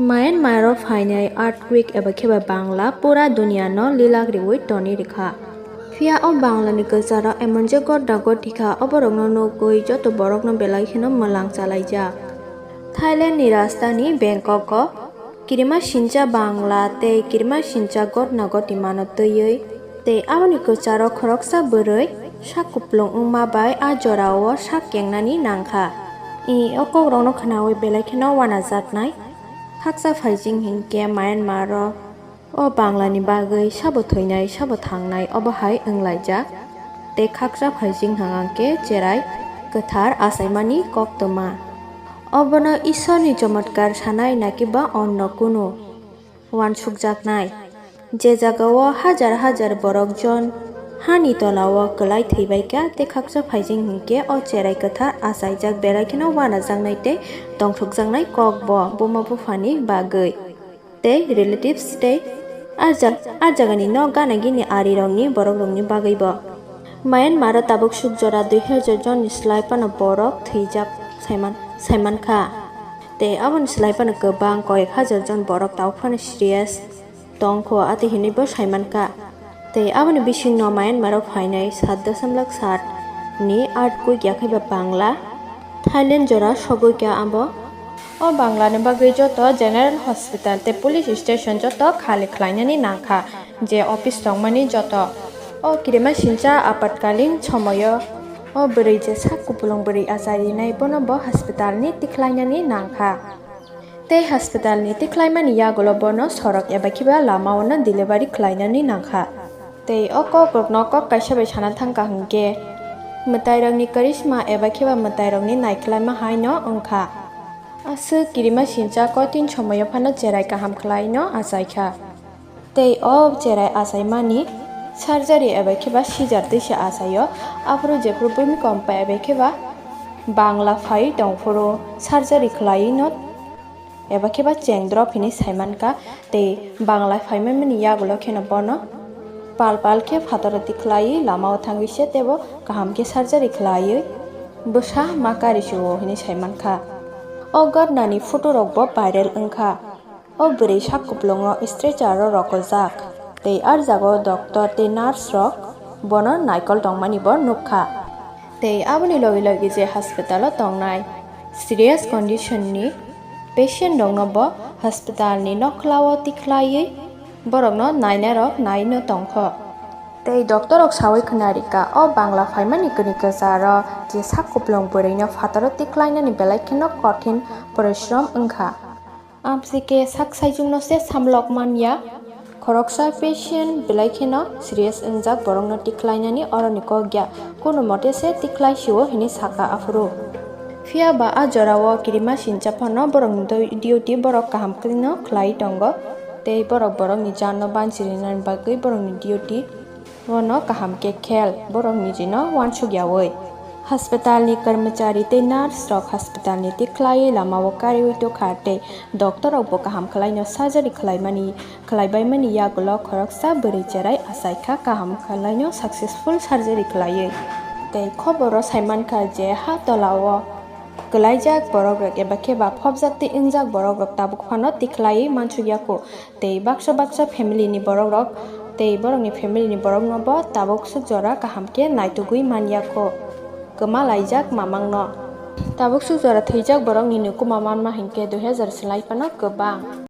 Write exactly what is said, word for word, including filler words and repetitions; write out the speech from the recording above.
Myanmar o phainai earthquake eba khe ba bangla pura duniya no lilak riwi toni rikha. Phiya o bangla ni kwcharo emon je gotna gothikha, oborokno nugwi joto borokno belai kheno mwlang chalaijak. Thailand ni rajdhani Bangkok o kirima sincha bangla tei kirima sincha gotna gotimano twiwi tei aboni kwcharo khoroksa bwrwi sak kuplung wngma bai a jorao sak kengnani nangkha. I o kokrokno khnaui belai kheno wanajaknai. Khaksa phaijing hinkhe Myanmar o, o banglani bagwi sabo thwinai sabo thangnai obo hai wnglaijak. Tei khaksa phaijing hangkhe cherai kwthar achaimani koktwma. Obono Ishwarni chomotkar sanai nakiba onno kunu wansukjaknai. Je jagao hajar hajar borok jon hani tolao kwlai thwibaikha tei khaksa phaijing hinkhe o cherai kwthar achaijak belai kheno wanajaknai tei tongthokjaknai kokbo buma buphani bagwi tei relatives tei a ja-, a jagani nok gana gini arirokni borokrokni bagwibo. Myanmar o tabuk suk jora dui hajar jonni slai phano borok thwijak saiman-, saimankha. Tei aboni slai phano kwbang koyek hajar jon borok tabuk phano serious tongkho ati hinwi bo saimankha. Tei aboni bisingno Myanmar o phainai sat dasamlak sat ni earthquake yakhaiba bangla Thailand jora sogwi kha abo. O banglani bagwi joto general hospital tei police station joto khali khlainani nangkha, je office tongmani joto. O kirima sincha apatkalin somoyo o bwrwi je sak kupulung bwrwi achai rinai bono bo hospital ni tikhlainani nangkha. Tei hospital ni tikhlaimani yagulo bono sorok eba khiba lama o no delivery khlainani nangkha. Tei o kokrokno kok kaisa bai sana thangkha hinkhe mwtairokni karisma eba khiba mwtairokni naikhlaima haino wngkha. Aswk kirima sincha kotin somoyo phano cherai kaham khlaino achaikha. Tei o cherai achaimani surgery eba khiba seizure twisa achaio, aphuru jephuru bumikompha eba khiba bangla phai tongphuru surgery khlaino eba khiba cheng drop hinwi saimankha. Tei bangla phaimani yagulo kheno bono pal pal khe phataro tikhlaiwi lamao thangwi se teibo kaham khe surgery khlaiwi bwsa ma kari suo hinwi saimankha. O gotnani photo rokbo viral wngkha. O bwrwi sak kupulungo stretcher o rokojak tei ar jago doctor tei nurse rok bono naikol tongmani bo nukha. Tei aboni logi logi je hospital o tongnai serious condition ni patient rokno bo hospital ni nokhlao tikhlaiwi borokno nainai rok naino tongkho. Tei doctor rok sawi khna rikha, o bangla phaimani kwnwi kwcharo je sak kupulung bwrwino phataro tikhlainani belai kheno kothin porishrom wngkha. Amsike sak saichungno se samlok man ya. Khoroksa patient belai kheno serious wngjak, borokno tikhlainani oroni kok ya, kono mote se tikhlai sio hinwi saka aphuru. Phiya ba a jorao kirima sincha phano borokni dui-, duty borok kaham kwrwino khlai tongo, tei borok borokni janno banchi rinani bagwi borokni duty bono kaham khe khel, borok nijino wansuk yaui. Hospital ni karmachari tei nurse rok hospital ni tikhlaiwi lamao kariui tokha tei doctor rokbo kaham khwlaino surgery khwlaimani, khwlaibaimani yagulo khoroksa bwrwi cherai achaikha kaham khwlaino successful surgery khwlaiwi. Tei khoboro saimankha je ha tolao kwlaijak borok rok eba khe ba phobjak tei wngjak borok rok tabuk phano tikhlaiwi mansuk yaku. Tei baksa baksa family ni borok rok tei borok ni family ni borok no bo tabuk suk jora kaham khe naitugwi man ya kho, kwma laijak mamang no. Tabuk suk jora thwijak borok ni nukuma manma hinkhe dui hajar slai phano kwbang.